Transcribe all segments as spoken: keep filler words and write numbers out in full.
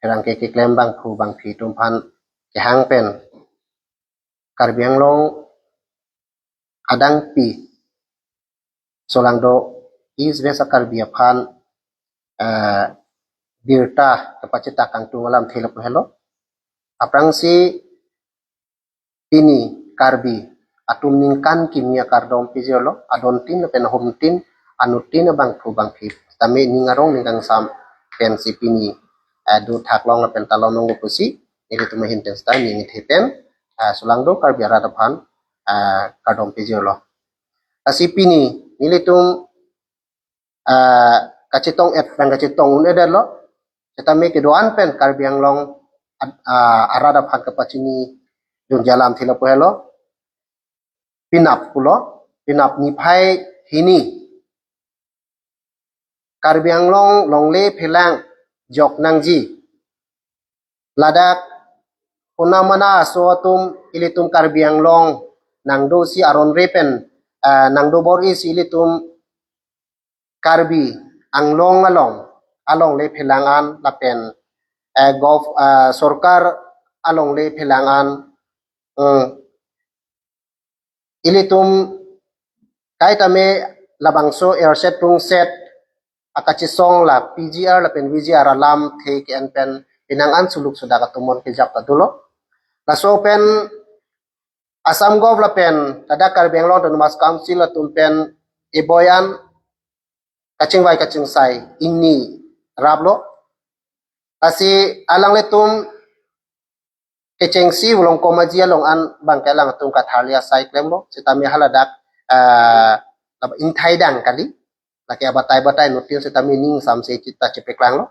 pherangke keklem bangphu bangphi atum aphan kehang pen Karbi Anglong adangpi solangdo East West a-Karbi aphan, eh, birta kepachethak kangtung alamthe lapu helo. Aphrangsi pini Karbi atum ningkan kimi akardom pejirlo, adontin lapen ahumtin, anuttin abangphu bangphi tame ning arong ning kangsam pensi pini, eh, dothak long lapen talon long pusi nelitum ahin pen seta ning ithe pen, eh, solangdo Karbi arat aphan, eh, kardom pejirlo. Lasi pini nelitum, eh, kachetong-et pen kachetong un-edetlo. Setame kedo-an pen Karbi Anglong ad-, eh, arat aphan kepachini dunji alamthe lapu helo. Penap pulo, penap niphai hini Karbi Anglong longle phelang jok nangji. Ladak huna mana aso atum ilitum Karbi Anglong nangdosi aron re pen, eh, nangdo bor-isi ilitum Karbi Anglong along, alongle phelang an lapen, eh, gov-, eh, sorkar alongle phelang an, eh, ilitum kaitame labangso erset rungset akachesong la P G R lapen V G R alamthe ke-en pen penang an suluk sudak atum mon kejap ta dolo. Laso pen Assam Gov lapen ladak Karbi Anglong Autonomous Council atum pen eboyan kachingvai kachingsai ingni raplo. Lasi alanglitum kechengsi ulong komaji along an bangke alangtum katharli asai klemlo. Setame haladak, eh, laba ingthai dang kali. Lake abatai batai nutin setame ning samse chita chepeklanglo.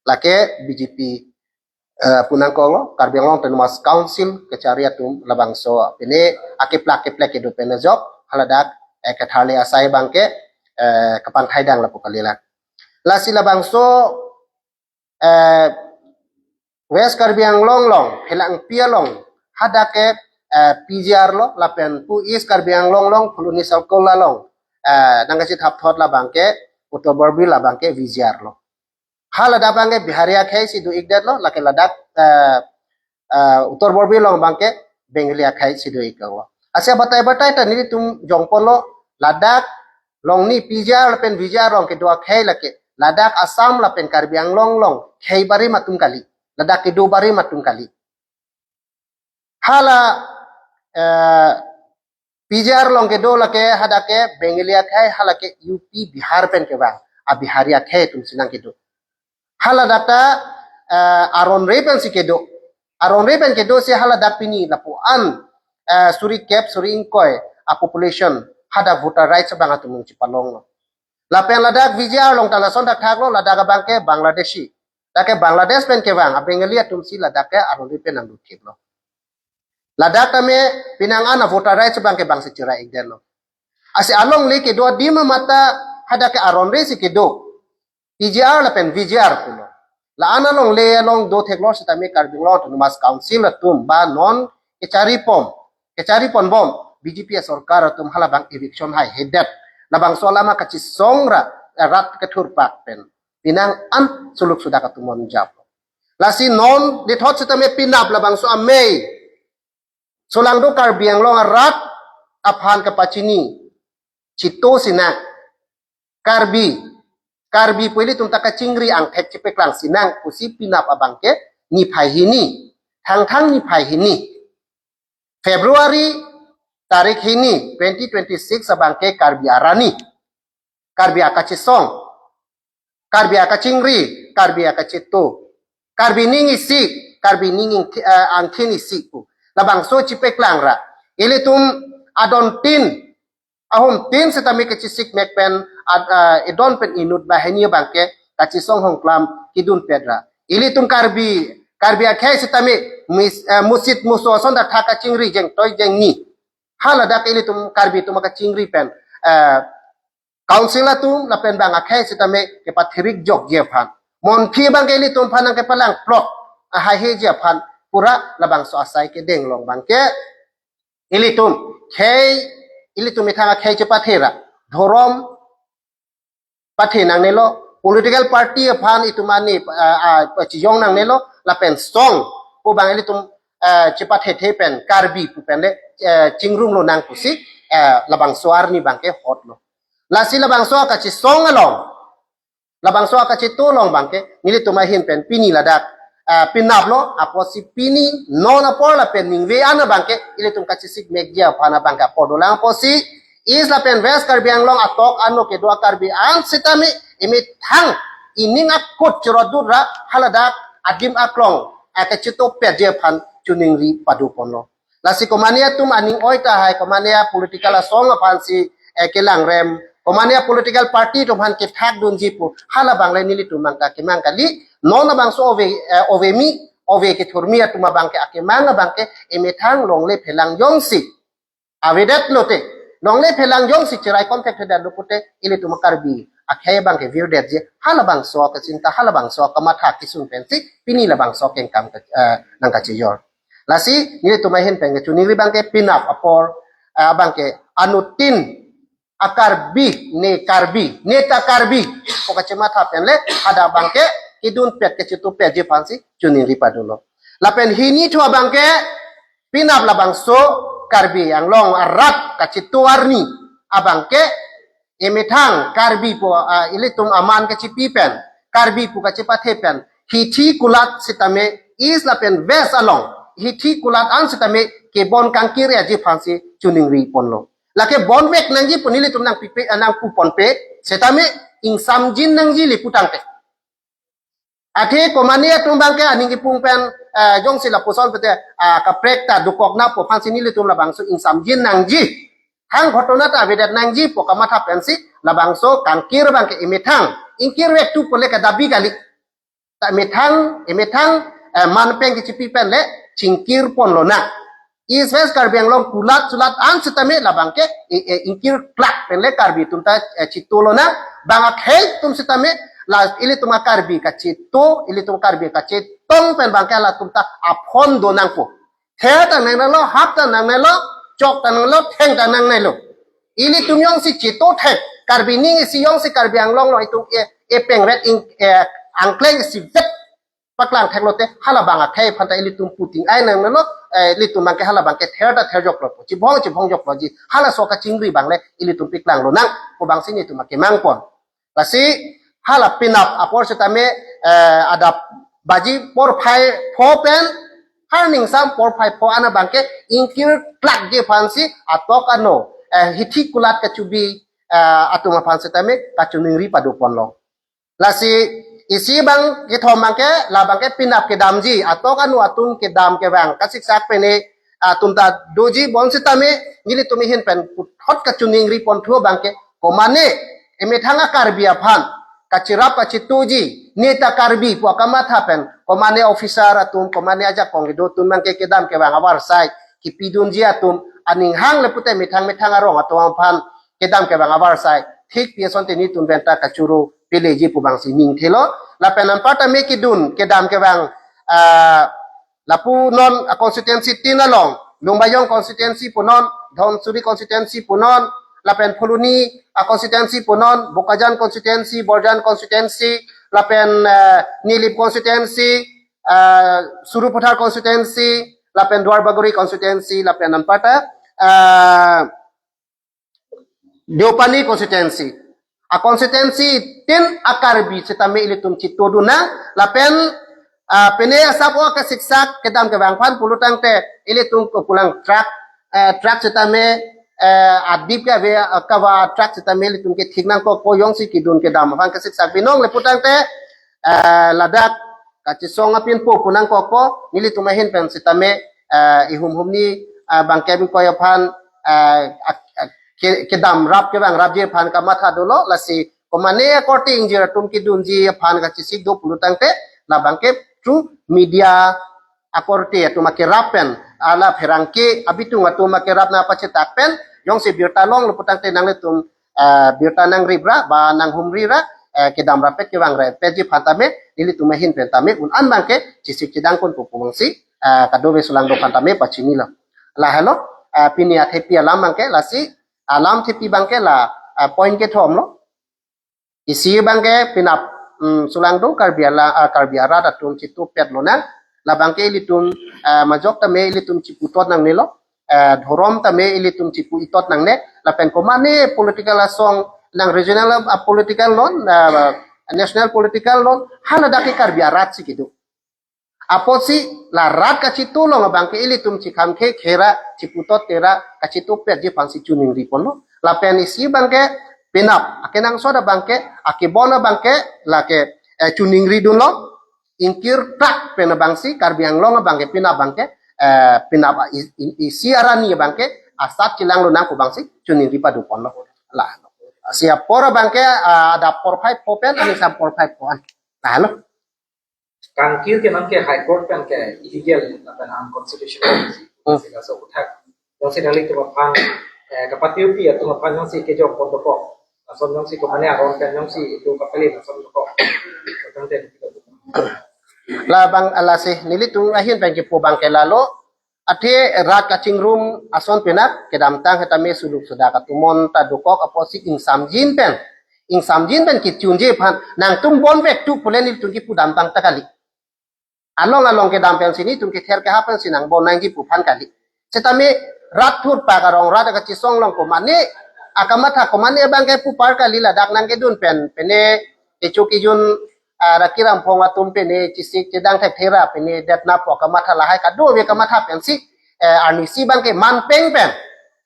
Lake B J P, eh, punang konglo, Karbi Anglong Autonomous Council kechari atum labangso pine akeplak keplek kedo pen ajok haladak, eh, katharli asai bangke, eh, kapangthai dang lapu kalila. Lasi labangso, eh, West Karbi Anglong long, phelangpi along, hadak ke, eh, P G R lo, lapen pu East Karbi Anglong long, Phuloni Circle along, eh, nangkachethap thot labangke, Uttar Borbil labangke V G R lo. Haladak abangke Bihari akhei si do-ikdetlo, lake ladak, eh, eh, Uttar Borbil long abangke Bengali akhei si do-iklo. Lasi abatai batai ta nelitum jongponlo, ladak longni P G R lapen V G R long kedo akhei lake ladak Assam lapen Karbi Anglong long khei barim atum kali, ladak kedo barim atum kali. Hala, eh, P G R long kedo lake hadak ke Bengali akhei, halake U P Bihar pen kevang, a Bihari akhei atum si nangkedo. Haladak ta, eh, aron re pensi kedo. Aron re pen kedo si haladak pini lapu an, eh, suri kep, suri ingkoi a population hadak voter rights abang atum nung chipalonglo. Lapen ladak V G R long ta lason thakthak lo, ladak abangke Bangladeshi. Lake Bangladesh pen kevang a Bengali atum si ladak ke aron re pen nangdukthip lo. Ladak tame penang an a voter rights abangke bangsi chira-ikdetlo. Lasi alongle kedo adim amat ta hadak ke aron re si kedo. P G R lapen V G R pulo. La-an alongle along dotheklo setame Karbi Anglong Autonomous Council atum ba non kecharipon, kecharipon bom B J P asorkar atum halabang eviction haihedet. Labangso alam akachesong ra, eh, rat kethurpak pen penang an suluk sudak atum mon jap. Lasi non dethot setame penap labangso amei solangdo Karbi Anglong arat aphan kapachini chito sinang. Karbi, Karbi pu ilitum ta kachingri angthek chepeklang sinang pusi penap abangke niphai hini, Thangthang niphai hini February tarik hini twenty twenty-six abangke Karbi arani, Karbi akachesong, Karbi akachingri, Karbi akachito, Karbi ning isi, Karbi ning ingthi-, eh, angthin isi pu labangso chepeklang ra ilitum adontin, ahumtin setame kachesik mek pen ad-, eh, edon pen inut banghini abangke kachesong hongklam kedunpet ra ilitum Karbi, Karbi akhei setame mis-, eh, musit muso ason ta thak kachingri jengtoi jengni. Haladak ilitum Karbi atum akachingri pen, eh, council atum lapen bang akhei setame kepathirik jokji aphan, monthi abangke ilitum aphan nangkepalang plok ahaiheji aphan pura labangso asai kedeng long abangke ilitum khei, ilitum methang akhei chepathe ra dhorom pathe nangnelo, political party aphan itum ani, ah, ah, chijong nangnelo, lapen song pu abang ilitum, ah, chepathethe pen Karbi pu pen le, ah, chingrum lonang pusi, ah, labangso arni abangke hotlo. Lasi labangso kachesong along, labangso kacheto along abangke nelitum ahin pen pini ladak, ah, penaplo, apotsi pini non apor lapen ningve an abangke ilitum kachesik mekji aphan abangke apor dolang apotsi East lapen West Karbi Anglong atok ano kedo a-Karbi an sitame emethang ining akut cherodut ra haladak adim aklong, ah, kachetoppetji aphan choningri padoponlo. Lasi komane atum aning oi tahai, komane a-political asong aphansi, eh, kelangrem, komane a-political party atum aphan kethak dunji pu, hala abang le nelitum abangke kemang kali, non labangso ove, eh, ove mi, ove kethurmi atum abangke akemang abangke emethang longle phelang jongsi avedet lote, longle phelang jongsi cherai konthekthedetlo pute, ilitum a-Karbi akhei abangke virdetji, halabangso kachinta, halabangso kamatha kesung pensi pini labangso kengkam ke, eh, nangkachejor. Lasi nelitum ahin pen kechoningri abangke penap apor, eh, abangke anuttin a-Karbi, ne Karbi, ne ta Karbi pu kachematha pen le hadak abangke kedunpet kachetoppetji aphansi choningri padolo. Lapen hini thu abangke penap labangso Karbi Anglong arat kacheto arni abangke emethang Karbi pu, ah, ilitum aman kachepi pen, Karbi pu kachepathe pen, hithi kulat sitame East lapen West along hithi kulat an sitame kebon kangkir-etji aphansi choningri ponlo. Lake bonvek nangji pu nelitum nangpipe, ah, nangpuponpe, sitame ingsamjin nangji le putangte. Athe komane atum abangke aning kipung pen, eh, jongsi lapuson pute, ah, kaprek ta dokok nangpo aphansi nelitum labangso ingsamjin nangji, thang ghotona ta avedet nangji pu kamatha pensi labangso kangkir abangke emethang ingkirvek tu pu le kedabi kali. Ta emethang, emethang, eh, man pen kechepi pen le chingkir ponlonang. East West Karbi Anglong kulat sulat an sitame labangke, eh, eh, ingkirklak pen le Karbi atum ta, eh, chetolonang. Bang akhei atum sitame la ilitum a-Karbi kacheto, ilitum Karbi kachetong pen abangke latum ta aphon donangpo. Ther ta nangnelo, hap ta nangnelo, chok ta nangnelo, theng ta nangnelo. Ilitum jongsi cheto thek, Karbi aning isi jongsi Karbi Anglong along itum e, epengret ing, eh, angkleng isivet paklang theklote, hala abang akhei aphan ta ilitum puting ai nangnelo, eh, ilitum abangke hala abangke ther ta therjoklo, chibong chibongjokloji, halaso kachingri abang le ilitum paklanglo nang, pu abangsi nelitum akemang pon. Lasi hala penap apor sitame, eh, adap baji porphai pho pen, har ningsam porphai pho an abangke ingkirklakji aphansi atok ano, eh, hithi kulat kachebi, eh, atum aphan sitame kachoningri padoponlo. Lasi isi abang kethom abangke, la abangke penap kedamji, atok ano atum kedam kevang kasiksak pen e, atum ta doji bonsitame, nelitum ahin pen puthot kachoningri ponthu abangke, komane emethang a-Karbi aphan kacherap kachetoji, ne ta Karbi pu akamatha pen, komane officer atum, komane ajakong kedo atum abangke kedam kevang avarsai kipidunji atum, aning hang le pute methang methang arong atum aphan kedam kevang avarsai thikpi asonte nelitum pen ta kachoro peleji pu abangsi ningthelo. Lapen anparta me kedun kedam kevang, ah, lapu non a-constituency tin along, Lumbajong constituency punon, Dhansiri constituency punon, lapen Phuloni a-constituency punon, Bokajan constituency, Borjan constituency, lapen, eh, Nilip constituency, eh, Sarupathar constituency, lapen Duarbagori constituency, lapen anparta, eh, Deopani constituency. A-constituency tin a-Karbi sitame ilitum chetodun nang, lapen, ah, pine asap o kasiksak kedam kevang aphan pulotangte ilitum kepulang truck, eh, truck sitame, eh, adip ke ave, eh, kava truck sitame ilitum kethik nangkokpo, jongsi kedun kedam aphan kasiksak binong le putangte, eh, ladak kachesong apinpo pu nangkokpo, nelitum ahin pen sitame, eh, ihum humni, eh, bangke bingkoi aphan, eh, ak-, ak-, ke-, kedam rap kevang rapji aphan kamatha dolo, lasi komane akorte ingjir atum kedunji aphan kachesik do pulotangte, la abangke through media akorte atum akerap pen, hala pherangke abitung atum akerap nangpachetak pen, jongsi birta longlo putangte nanglitum, eh, birta nangrip ra, ba nanghumri ra, eh, kedam rapet kevang rapetji aphan tame, nelitum ahin pen tame, un an abangke chesik chedang ponpo pu abangsi, eh, kadokave solangdo aphan tame pachinilo. Lahelo, eh, pini athepi alam abangke, lasi alam thepi abangke la, eh, point kethomlo. Isi abangke penap, mm, sulang do Karbi ala, ah, Karbi arat atum chitupet lonang. Labangke ilitum, ah, majok tame ilitum chiputot nangnelo. Ah, dhorom tame ilitum chipu-itot nangne. Lapen komane political asong nang regional, ah, political non, ah, national political non. Haladak ke Karbi arat si kedo. Apotsi la rat kachitu along abangke ilitum chikham khe khera chiputot tera kachitupetji aphansi choningri ponlo. Lapen isi abangke penap akenangsot abangke akebon abangke lake, eh, choningri dunlo. Ingkir trak pen abangsi Karbi Anglong abangke penap abangke, eh, penap i-, i-, isi arani abangke asat chelang lonang pu abangsi choningri padu ponlo. La. Si apor abangke, ah, adap porphai pho pen, anisam porphai pho an. Lahelo. Kangkir ke nangke High Court pen ke illegal lapen unconstitutional. Hmm. Sehingga so uthak. Jongsi nanglitum aphan, eh, kapatiopi atum aphan jongsi kejok pon dokok. Lason jongsi komane aron pen jongsi itu kapeli lason dokok. Tangte. Labang alasi nelitum ahin pen kipu abangke lalo. Athe rat kachingrum ason penap kedamtang hetame suluk sudak atum mon ta dokok apotsi ingsamjin pen. Ingsamjin pen kechunji aphan nangtum bonvek tu pule nelitum kipu damtang ta kali. Along along kedam pensi nelitum kether kehap pensi nangbon nangji pu aphan kali. Setame rat thurpak arong rat kachisong along komane akamatha komane abangke pupar kali ladak nangkedun pen pene kecho kejun, ah, Raki Ramphong atum pene chisik chedang thekthera pene detna pu akamatha lahai kadokave kamatha pensi, eh, arnisi abangke manpeng pen.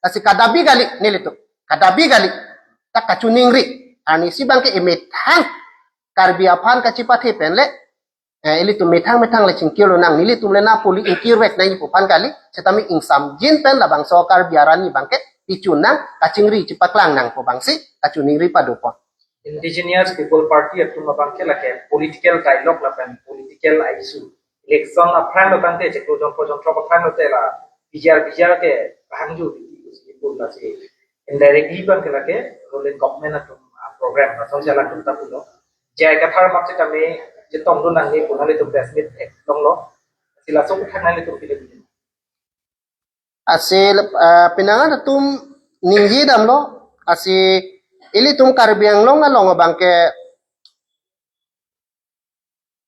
Lasi kadabi kali nelitum. Kadabi kali. Ta kachoningri. Arnisi abangke emethang Karbi aphan kachipathe pen le, eh, ilitum methang methang le chingkir lonang nelitum le na puli ingkirvek nangji pu aphan kali. Setame ingsamjin pen labangso Karbi arani abangke pichun nang kachingri chipaklang nang pu abangsi kachoningri padu pon. Indigenous People Party atum abangke lake political dialogue lapen political issue. Election aphrang lo tangte chiklo jongpo jongthrok aphrang lote la bijar bijar ke kahangju di ipul lasi indirectly abangke lake ruling government atum, ah, program lason si alangtum ta pulo. J I Kathar mak setame chetongdun nangji pu nanglitum press meet longlo. Si laso uthak nanglitum pide pide. Asi, eh, pinangan atum ningje damlo, asi ilitum Karbi Anglong along abangke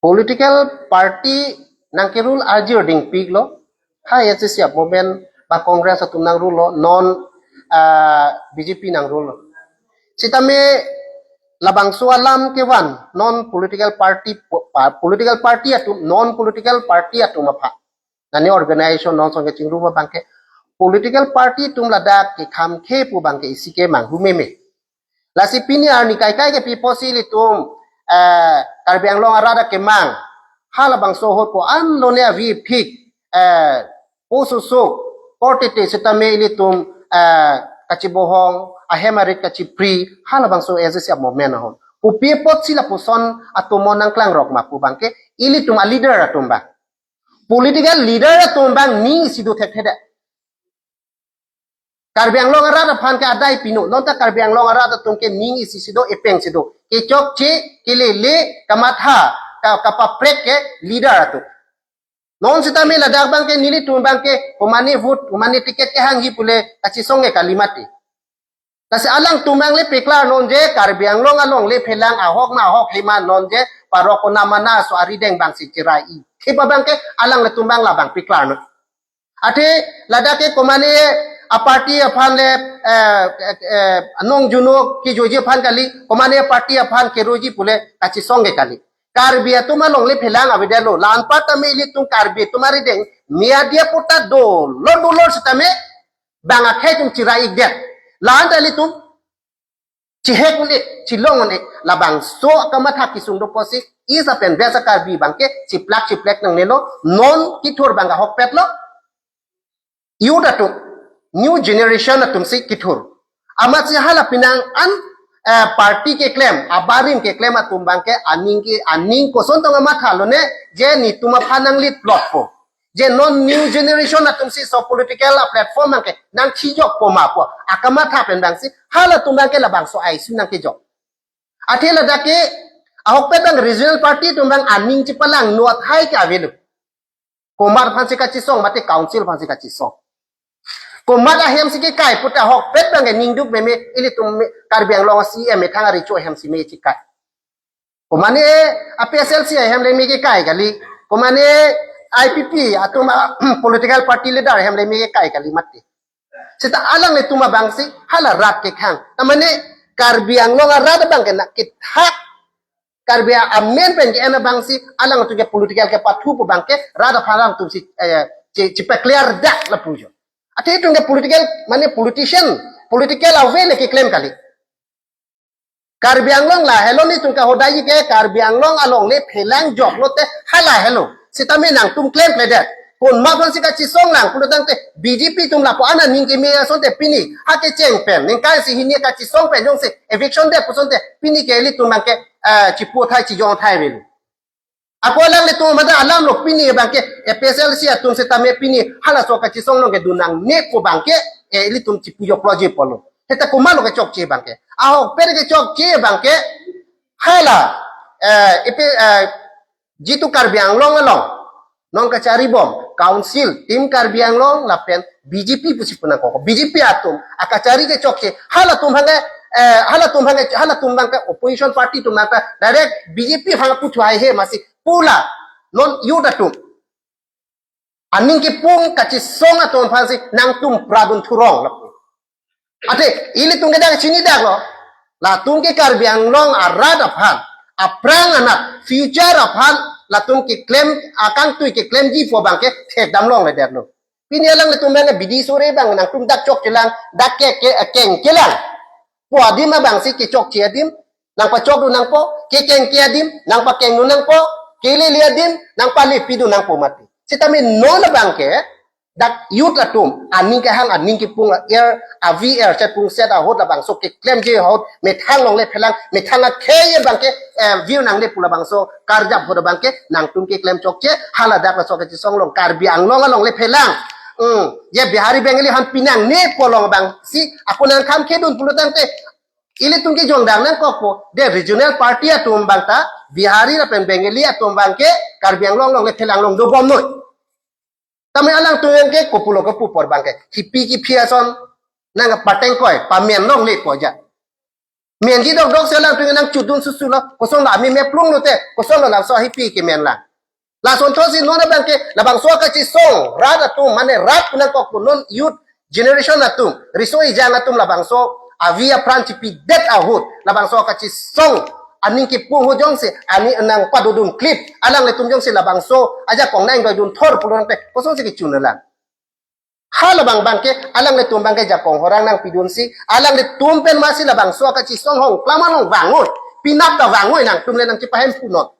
political party nangkerule arjir dingpiklo, ha A C C movement ba Congress atum nangrule lo, non, eh, B J P nangrule lo. Setame labangso alam kevan non political party, pa-, political party atum, non political party atum aphan. Nani organization non song kechingrum abangke political party atum ladak kekham khe pu abangke isi ke manghu meme. Lasi pini arni kaikai ke pi apotsi ilitum, eh, Karbi Anglong arat akemang. Halabangso ahut ko-an lone avi phik, eh, posusu, korte te setame ilitum, eh, kachibohong, ahem arit kachipri, halabangso A C C movement ahut. Kopi apotsi lapuson atum mo nangklangrok ma pu abangke, ilitum a leader atum abang. Political leader atum abang ning isi do thekthedet. Karbi Anglong arat aphan ke adai pino. Non ta Karbi Anglong arat atum ke ning isi si do, epeng si do. Kechokche, kelele, kamatha, ka-, kapaprek ke leader atum. Non setame ladak abangke nelitum abangke komane vote, komane ticket kehangji pule kachisong ke kali mati. Lasi alangtum abang le paklar non je Karbi Anglong along le phelang ahok ma ahok hima non je parok kona mana so arideng abangsi chirai-i. Thip abangke alanglitum abang labang paklar non. Athe ladak ke komane a party aphan le, eh, eh, eh, anong junok kejoji aphan kali, komane a party aphan keroji pule kachisong ke kali. Karbi atum along le phelang avedetlo, la-anpat tame ilitum Karbi atum arideng media puta dolor dolor setame bang akhei atum chirai-ikdet. La-an ta ilitum chihek un-e, chilong un-e, labangso kamatha kesung do apotsi, East pen West a Karbi abangke chiplak chiplek nangnelo, non kethur abang ahokpetlo. Youth atum, new generation atum si kethur. Amatsi hala pinangan, eh, party keklem, abarim keklem atum abangke aning ke, aning koson tong amatha lone, je netum aphan nang lead plot po. Je non new generation atum si so political a platform abangke nangchijok po ma pu akamatha pen abangsi halatum abangke labangso a issue nangkejok. Athe ladak ke ahokpet abang regional party atum abang aning chipalang nuat hai ke avelo. Komat aphansi kachisong, mate council aphansi kachisong. Komat ahem si kekai pute ahokpet abangke ningduk meme ilitum me-, Karbi Anglong a-C E M methang arecho ahem si me chikai. Komane A P H L C ahem le me kekai kali. Komane I P P atum a-, political party leader ahem le me kekai kali mati. Seta alanglitum abang si hala rat kekhang. Tamane Karbi Anglong arat abangke na kethak Karbi amen pen ke-en abang si alangtum ke political kepathu pu abangke rat aphan alangtum si, eh, chi, chipaclear dak lapu jo. Athe itum ke political, mane politician, political ave le keklem kali. Karbi Anglong lahelo nelitum ke hodai ke Karbi Anglong along le phelang joklo te halahelo. Sitame nangtum klemkledet. Komat aphan si kachisong lang pulo tangte B J P atum lapu-an aning keme asonte pini ha kecheng pen ningkan isi hini kachisong pen jongsi eviction det pusonte pini ke ilitum abangke, eh, chipu thai chijong thai avelo. Ako alanglitum mada alamlo pini abangke A P H L C atum sitame pini halaso kachisong along kedun nangne pu abangke, eh, ilitum chipu joklo ji pulo. Seta komatlo kechokche abangke. Ahokpet kechokche abangke hala, eh, A P, eh, jitu Karbi Anglong along non kachari bom council, Team Karbi Anglong lapen B J P pusi pu nangkok. B J P atum akachari kechokche halatum abangke, eh, halatum abangke, halatum abangke opposition party atum abangke direct B J P aphan puthu hai he masi pu la non youth atum aning kepung kachisong atum aphan si nangtum pradun thurong lapu. Athe ilitum ke dak chini daklo. Latum ke Karbi Anglong arat aphan, aphrang anat, future aphan latum keklem, akangtui keklemji pu abangke thekdam longledetlo. Pini alanglitum abang bidi sore abang nangtum dak chokche lang, dak ke, ke, kengke lang pu adim abang si kechokche adim nangpachokdun nangpo, kekengke adim nangpakengdun nangpo, kelele adim nangpalepidun nangpo mati. Sitame non abangke dak youth atum aning kehang, aning kepung, er avi er chepungset ahut labangso keklemji ahut methang longle phelang, methang akhei abangke, eh, view nangne pu labangso karjap ahut abangke nangtum keklem chokche hala dak laso kachisong along Karbi Anglong alongle phelang. Hmm, je Bihari Bengali aphan pinangne pu along abang si ako nangkham khedun pulo tangte ilitum ke jongdang nangkokpo. De regional party atum abang ta Bihari lapen Bengali atum abangke Karbi Anglong alongle phelang along dobomnoi. Tame alangtum ke kopulo kopu apor abangke hipi kiphi ason nangpatengkoi, pamenlongle ko ja. Menji dokdok si alangtum nangchudun susu lo, kosonlo ami meplung lote, kosonlo laso hipi kemen lang. Lason thotsi non abangke labangso kachisong rat atum, mane rat pu nangkok pu non youth generation atum, riso ejang atum labangso avi apran chipidet ahut labangso kachisong aning kepung ahut jongsi ani nangpadodun klip, alanglitum jongsi labangso ajakong nangdoidun thor pulo tangte kosonsi kechun lang. Halabang abangke alanglitum abangke jakong horang nangpidunsi alanglitum pen masi labangso kachisong hong klam along vangnoi, penap ta vangnoi, nangtum le nangchipahemphu non.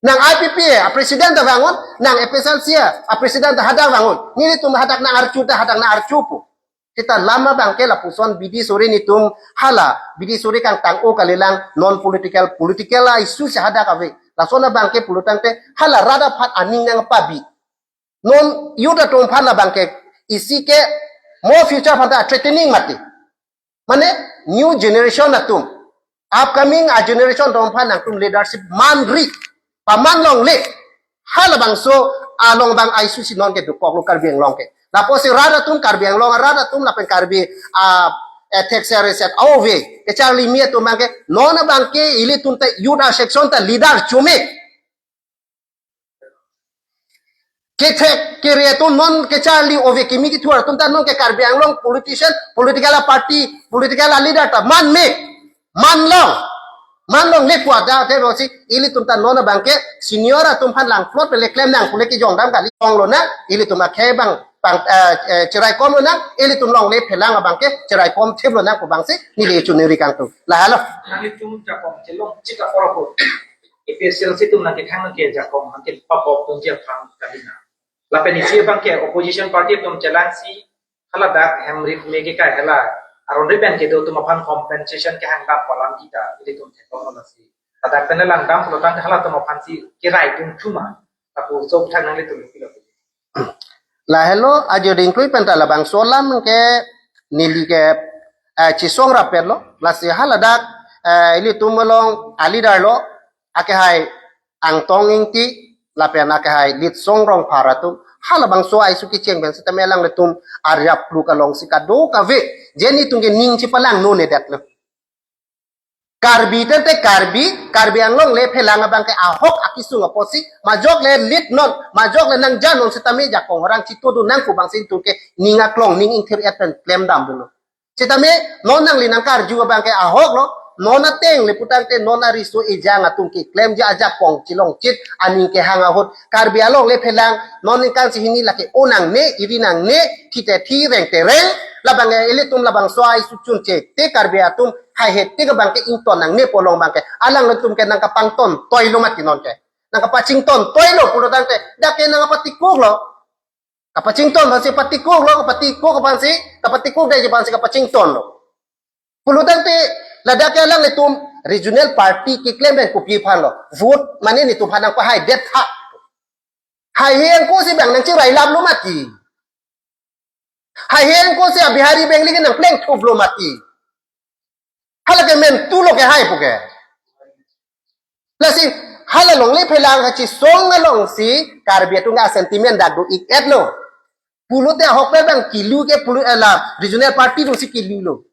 Nang I P P a president ta vangnoi, nang A P H L C a president ta hadak vangnoi. Nelitum hadak nang-arju ta hadak nang-arju pu. Seta lam abangke lapuson bidi sore nelitum hala bidi sore kangtang-o kalilang, non political, political a issue si hadak ave. Lason abangke pulo tangte hala rat aphan aning nangpabi. Non youth atum aphan labangke isi ke mo future aphan ta threatening mati. Mane new generation atum, upcoming a generation atum aphan nangtum leadership manri, paman longle, halabangso along abang I C C non ke dokoklo Karbi Anglong ke. Lapusi rat atum, Karbi Anglong rat atum lapen Karbi, ah, eh, thek ser set ove kecharli mi atum abangke non abangke ilitum ta youth a section ta leader chome. Kethek kere atum non kecharli ove kimi kethur atum ta non ke Karbi Anglong politician, political party, political leader ta man me, man long, man longle pu ada te bosi ilitum ta non abangke senior atum aphan langplot pele klem nang pule kejongdam kali ong lonang, ilitum akhei abang pang, eh, eh, cheraikom lonang, ilitum longle phelang abangke cheraikom thip lonang pu abangsi neli chuniri kangtung. Lahelo. Nanglitum jakong chelong chita oro ko. A P H L C atum nangkethang nangkejakong nangkepabok tungji aphan kalina. Lapen isi abangke opposition party atum chelangsi haladak hem rit me kekai hala aron ri pen kedo atum aphan compensation kehang dam pu alam kita ilitum theklong lasi. Ladak pen langdam pulo tangte halatum aphansi kerai tung thuma. Lapu so thang nanglitum pilo. Lahelo ajo dingklui pen ta labangso alam ke neli ke, eh, chisong rapetlo, lasi haladak, eh, ilitum along a leader lo, akehai Angtong Ingti lapen akehai Litsong Rongphar atum Halabangso ai su kecheng pen sitame alanglitum arjap lu kalong si kadokave je netum ke ning chipalangno ne detlo. Karbi tete Karbi, Karbi Anglong le phelang abang ke ahok akisung apotsi, majok le lit non, majok le nangjan non sitame jakong orang chito do nang pu bangsi netum ke ning aklong ning ingthir et pen klem dam dolo. Sitame non nangli nangkarju abang ke ahok lo, non ateng le putangte non ariso ejang atum ke klemji ajakong chilong chit aning kehang ahut. Karbi Anglong le phelang, non ningkan si hini lake o nangne, iri nangne, thi te thi, reng te reng, labang ke ilitum labangso ai su chunche te Karbi atum haihe te abang ke ington nangne pu along abang ke alanglitum ke nangkapangton toilo mati non ke. Nangkapachington toilo pulo tangte, dak ke nangkapatikuk lo. Kapachington aphansi patikuk lo, kapatikuk aphansi, kapatikuk dei aphansi kapachington lo. Pulo tangte ladak ke alanglitum regional party keklem pen kopi aphan lo. Vote mane netum aphan nangpahai det tha. Haihe angkosi abang nangchirai lam lo mati. Haihe angkosi a Bihari Bengali ke nangpleng thup lo mati. Hala ke mentu lo ke hai pu ke. Lasi hala longle phelang kachisong alongsi Karbi atum a sentiment dak do ik et lo. Pulote ahok pe abang kilu ke pulo, eh, la regional party do si kilu lo.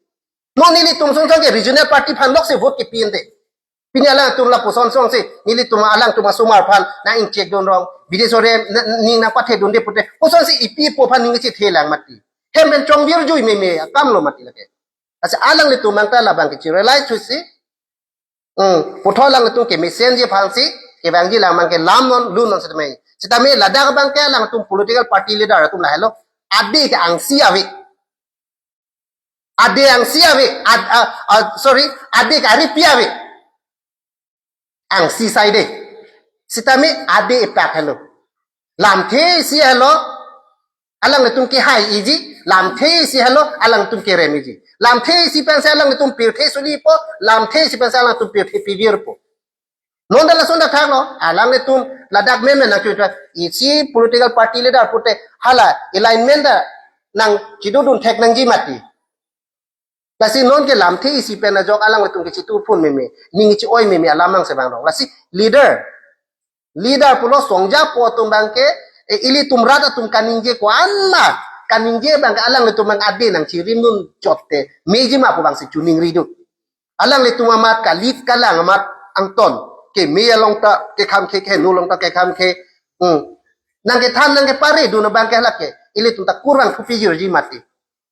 Non nelitum song song ke regional party aphan lok si vote kepi ente. Pini alangtum lapuson song si nelitum alangtum asomar aphan nang ingchek dun rong. Bidi sore n-, ning nangpathe dunde pute. Koson si ipi ipo aphan ning chethe lang mati. Hem pen chongbir jui meme akam lo mati lake. Asa alanglitum angta labang ke chi realize thusi. Hmm, puthot alanglitum kemesen ji aphansi, kevangji lang abang ke lam non, lu non sitame. Sitame ladak abang ke alangtum political party leader atum lahelo. Ade ke angsi ave. Ade angsi ave. Ad-, ah, ah, sorry, ade ke aripi ave. Angsi saide. Sitame ade epak helo. Lamthe isi helo, alanglitum kehai iji, lamthe isi helo, alanglitum kerem iji. Lamthe isi pensi alanglitum pirthe sulipo, lamthe isi pensi alanglitum pirthe pivirpo. Non da lason da thang lo, alanglitum ladak meme nangchuta, isi political party leader pute, hala alignment da nangchidodun thek nangji mati. Lasi non ke lamthe isi pen ajok alanglitum ke chitu phun meme, ning chi-oi meme alam nang se bang rong. Lasi leader, leader pulo songja po atum abang ke, e, ilitum rat atum kaningje ko-an ma, kaningje abang ke alanglitum abang ade nangchirim dun chotte, meji ma pu bangsi chuning ridu. Alanglitum amat kalit kalang amat angton, keme along ta kekham khe, keheno along ta kekham khe, hmm. Nangkethan nangkepare dun abang ke lake, ilitum ta kurang thupi jirji mati.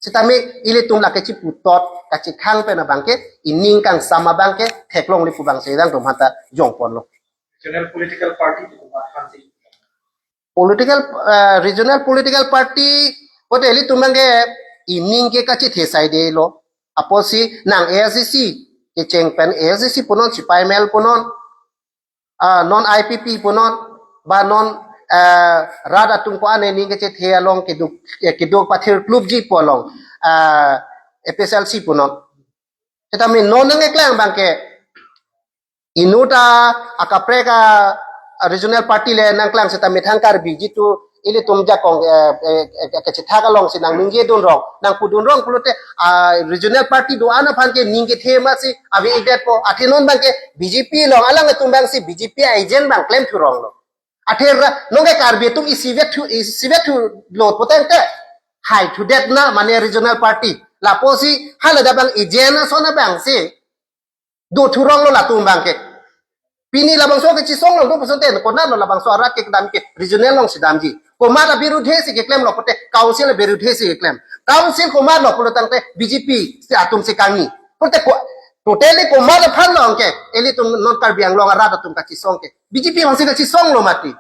Sitame ilitum lake chiputot kachikhang pen abang ke, ining kangsam abang ke theklongle pu bangsi dang tum hata jongpon lo. Regional political party itu apa sih? Political, eh, regional political party, kote ilitum abang ke ining ke kachithe saide lo. Apotsi nang A S D C kecheng pen A S D C punon, sipai mel punon, ah, non I P P punon, ba non, eh, rat atum ko-an aning kechethe along keduk, eh, keduk pathir klubji pu along, ah, A P H L C punon. Sitame non nangkeklang abang ke, inut akaprek a regional party le nangklang sitame thang Karbi jitu ilitum jakong, eh, eh, eh, kachethak alongsi nangningje dun rong, nangpu dun rong pulote, ah, regional party do-an aphan ke ning kethe masi ave-ik detpo. Athe non abang ke B J P along alanglitum abangsi B J P agent abang klem thu rong lo. Athe ra, non ke Karbi atum isivet thu, isivet thu lo putangte, haithu det na mane regional party. Lapusi hala da abang agent ason abangsi do thu rong lo latum abang ke. Pini labangso kechisong lo, do pusonte, konat lo labangso arat ke kedam ke regional alongsi damji. Komat abirudhe si keklem lo pute, council abirudhe si keklem. Council komat lo pulo tangte B J P si atum si kangni. Pute ko, totally komat aphan lo abang ke, ilitum non Karbi Anglong arat atum kachisong ke. B J P abangsi kachisong lo mati.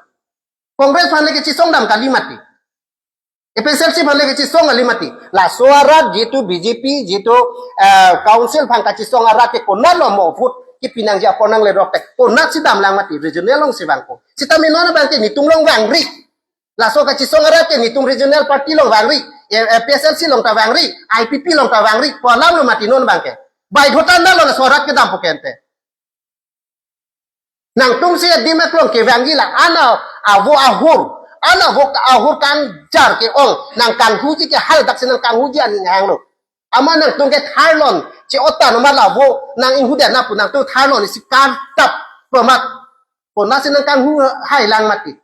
Congress aphan le kachisong dam kali mati. A P H L C aphan le kachisong kali mati. Laso arat jitu B J P, jitu, eh, council aphan kachisong arat ke konat lo mo vote kepi nangji apor nanglerok te. Konatsi damlang mati, regional alongsi vangpo. Sitame non abang ke netum along vangri. Laso kachisong arat ke netum regional party along vangri. Eh, A P H L C along ta vangri, I P P along ta vangri. Pu alam lo mati non abang ke. Baidhota na lo laso arat kedampo ke ente. Nangtumsi adim aklong kevangji la, ana avo ahur, ana avo ahur kangjar ke-ong, nangkanghuji ke hal daksi nangkanghuji aning hanglo. Amat nangtum ke tharlon, che-otan amat la avo nang-inghu det na pu nangtum tharlon isi kartap pu amat. Konatsi nangkanghu hai lang mati.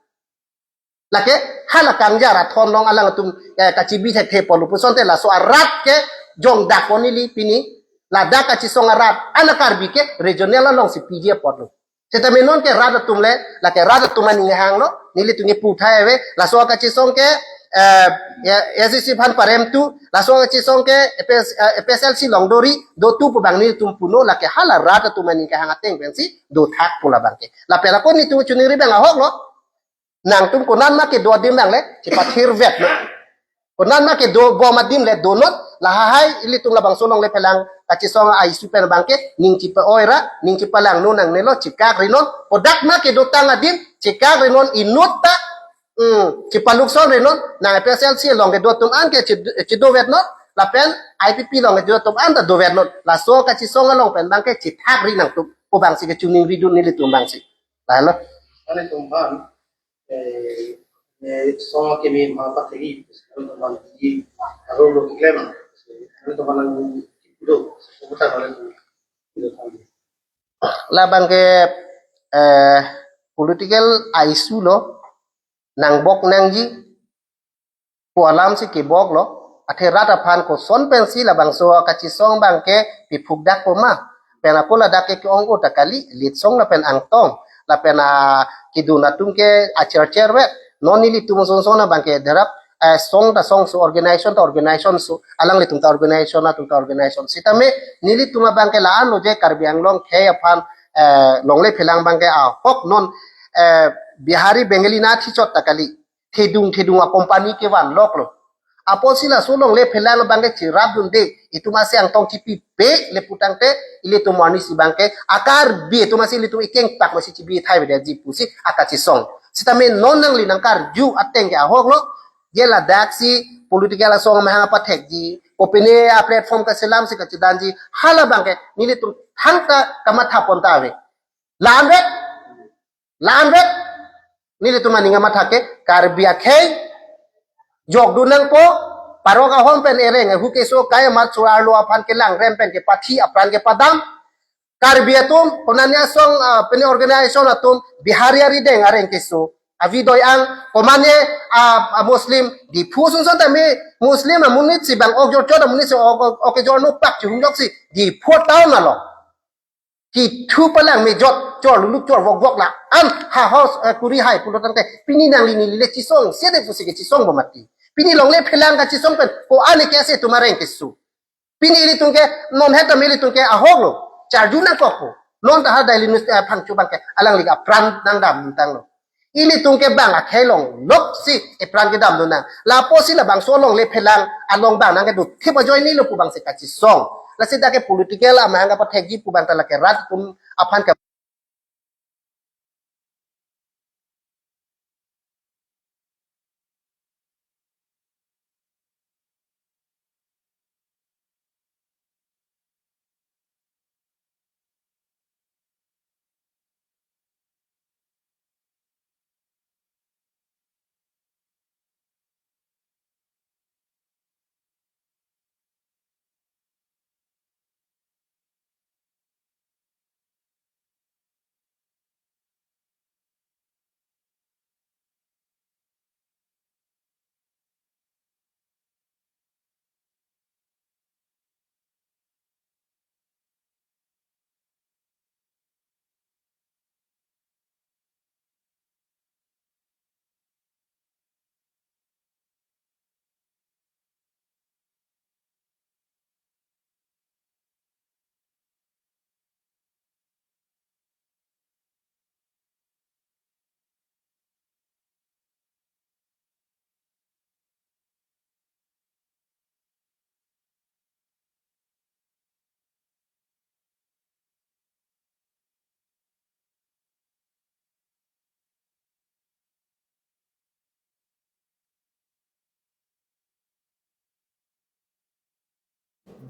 Lake hala kangjar athon along alangtum, eh, kachibi thekthe apotlo pusonte laso arat ke jongdakpon neli pini. Ladak kachesong arat, ala Karbi ke regional alongsi piji apotlo. Seta non ke rat atum le, lake rat atum aning hanglo, nelitum ke puthai ave, laso kachesong ke, eh, ya, A C C aphan paremtu, laso kachesong ke A P S, eh, A P S L C along dori, dotu pu abang nelitum punon, lake hala rat atum aning kehang ateng pensi dothak pu labang ke. Lapen ako nelitum chiningri abang ahoklo, nangtum konat ma kedo adim abang le, chepathirvet non. Konat ma kedo bom adim le donon, lahai ilitum labangso longle phelang kachesong a-issue pen abang ke, ning chepa-oi ra, ning chepalangno nangnelo, chekak rinon, kodak ma kedotang adim, chekak rinon inut ta, hmm, chepalukson rinon, nang A P S L C along kedo atum an ke che-, chedovet non, lapen I P P along kedo atum an ta dovet non, laso kachesong along pen abang ke chethak ri nangtum, pu abangsi kachiningridun nelitum abangsi. Lalo. Ane tum aphan, eh, eh, so kemi ma pathegi, ane tum aphan di, aro lo kiklem, ane tum aphan nang do, so kota ane tum, labang ke, eh, political issue lo, nangbok nangji, pu alamsi keboklo, athe rat aphan koson pensi labangso kachesong abang ke piphukdakpo ma. Pen ako ladak ke ke-ong-o ta kali, litsong lapen angtong. Lapen a kedun atum ke achercher vet. Non nelitum sonson abang ke derap, eh, song ta songso, organization ta organization so, alanglitum ta organization, atum ta organization. Sitame nelitum abang ke la-an lo je Karbi Anglong khei aphan, eh, longle phelang abang ke ahok non, eh, Bihari Bengali na thichot ta kali. Thedung thedung a-company kevan loklo. Apotsi laso longle phelang abang ke cherapdunde, itum asi angtong chipipe le putangte, ilitum arnisi abang ke, a-Karbi atum asi ilitum ikengpak masi chibi thai beda ji pusi akachesong. Sitame non nangli nangkarju ateng ke ahoklo, je ladaksi political asong amahang apathekji, kopine a-platform kaselamsi kachedanji, hala abang ke nelitum thangta kamathapon ta ave. La-an vet, la-an vet, nelitum aning amatha ke, Karbi akhei jokdun nangpo, parok ahom pen ereng ahu keso, kai amat surar lo aphan kelang rem pen kepathi apran kepadam. Karbi atum, konane asong, ah, pini organization atum, Bihari arideng areng keso. Avi doi ang, komane, ah, ah, Muslim, Diphu sungson tame, Muslim amonit si abang ok jorchot amonit si ok, ok, ok jorno pak chihum joksi, Diphu town along. Kithu palang mejot, chor luluk chor vok vok la-an ha house, eh, kuri hai pulo tangte, pini nangli neli le chesong, sede pusi kechesong bomati. Pini longle phelang kachesong pen, ko-an ke ase atum areng keso. Pini ilitum ke, non het ami ilitum ke ahok lo, charju nangkokpo. Non ta ha Daily News, eh, aphan chubang ke, alangli apran nangdam tanglo. Ilitum ke abang akhei longlok si epran kedam lonang. Lapusi labangso longle phelang along abang nangkedo thip ajoine lo pu abangsi kachesong. Lasi dak ke political amahang kapathekji pu abang ta lake rat atum aphan ke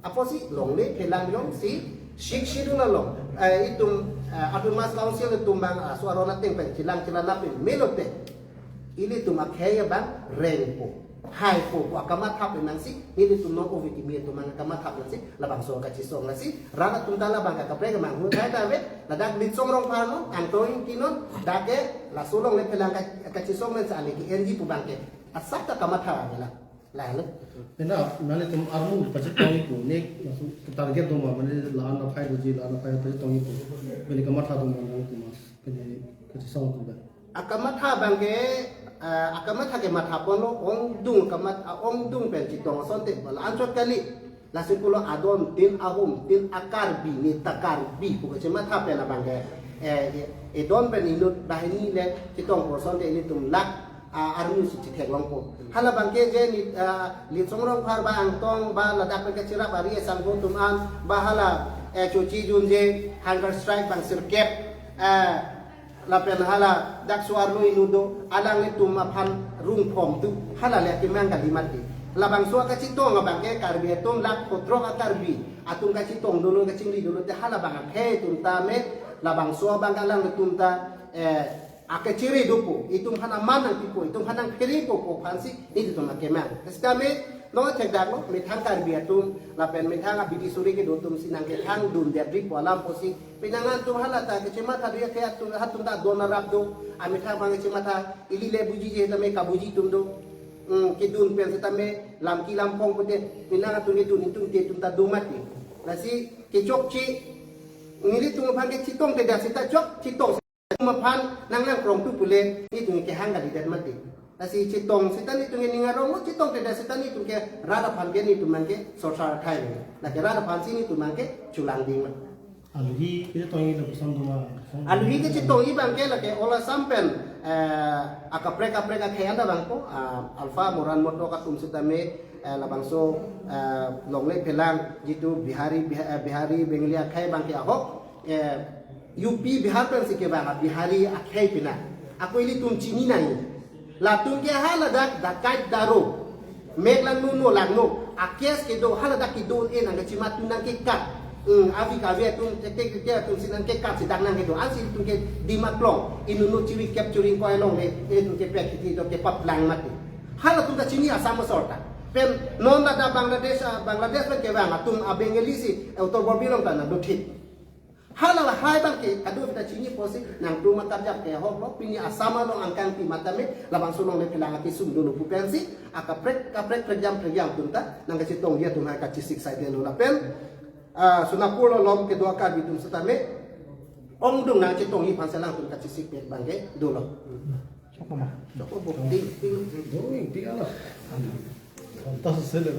Apotsi longle phelang jongsi Sixth Schedule along, eh, itum, eh, Autonomous Council atum abang, ah, so aron ateng pen chelang chelang nangpi melote. Ilitum akhei abang rengpo, haipo, pu akamatha pen nangsi, ilitum non-ove kimi atum abang akamatha pen si, labangso kachisong lasi, rat atum ta labang kakaprek abang hu thai ta ave, ladak Litsong Rongphar non, Angtong Ingti non, dak ke, laso longle phelang ka-, kachisong pen si ale ke-enji pu abang ke, asap ta kamatha ave la, la lo. Pena, nelitum armu pachetongji pu, ne target do ma, mane la-an akhei doji, la-an akhei pachetongji pu, mane kamatha do ma nelitum, mane kachisong atum abang. Akamatha abang ke, ah, akamatha ke matha ponlo, ongdung kamat, ah, ongdung pen chetong asonte, bala anchot kali. Lasi pulo adon tin ahum tin a-Karbi ne ta Karbi pu kachematha pen abang ke, eh, eh, edon pen inut banghini le chetongpo asonte ilitum lak, ah, armu si chetheklongpo. Hala abang ke je ne, ah, Litsong Rongphar ba Angtong ba ladak pen kacherap ari asangho atum an ba hala, eh, chochi junje hunger strike bang sirkep, eh, lapen hala dak so-arlo inut do, alanglitum aphan rungphom tu, hala le akemang kali mati. Labangso akachetong abang ke Karbi atum lak pho throk a-Karbi atum kachetong dolo, kachingri dolo te hala abang akhei atum ta me, labangso abang ke alanglitum ta, eh, akechiri dopo, itum aphan aman nangpipo, itum aphan nangphere po pu aphan si, nelitum akemang. Sitame, non thekdaklo, methang Karbi atum, lapen methang abidi suri kedo atum si nangkethang dun detri pu alam pusi, penang atum hala ta kachematha do ya ke atum, hatum ta don arap do, amethang abang kachematha, ili le buji je tame kabuji atum do, hmm, kedun pen setame, lamki lamphong pute, penang atum kedun itum te atum ta do mati. Lasi, kechokche, nelitum aphan kechetong te dak seta chok, chetong atum aphan nang nangkrong tu pule, nelitum kehang kalidet mati. Lasi chetong seta nelitum ke ning arong, chetong te dak seta nelitum ke rat aphan ke nelitum abang ke sorsar thai. Lake rat aphan si nelitum abang ke chulang ding ma. Alohi kechetongji lapuson do ma? Alohi kechetongji abang ke lake ola sam pen, eh, akaprek kaprek akhei anta abang ko, ah, Alpha Moran Motok atum setame, eh, labangso, eh, longle phelang jitu Bihari, Bih-, eh, Bihari Bengali akhei abang ke ahok, eh, U P Bihar pen si kevang a-Bihari akhei pina. Ako ilitum chini nai. Latum ke haladak dakai daro. Mek langno no langno. A-case kedo haladak kedo e nangkachematha nangkekat. Hmm, avi kave atum, tek tek tek atum si nangkekat si dak nangkedo. Ansi ilitum ke Dima Klong. Inut no chiri kep chiri koi longle. Ilitum ke pek kiti do kepaplang mati. Halatum ta chini Assam asor ta. Pen non ladak Bangladesh, ah, Bangladesh pen kevang atum a-Bengali si, eh, Uttar Borbil along ta nangdothip. Hala lahai abang ke, adu kita chini pusi, nangtum atarjap ke ahok lo, pini Assam along angkang ti matame, labangso longle phelang akesung dolo pu pensi, akaprek, kaprek prekjam prekjam atum ta, nangkachetongji atum hai kachesik saidelo lapen, ah, Sonapur along kedo a-Karbi atum setame, ongdung nangchetongji aphan si alangtum kachesik pet abang ke dolo. Chokpo ma? Chokpo, ding, ding. Ding, ding ala. Antas sele.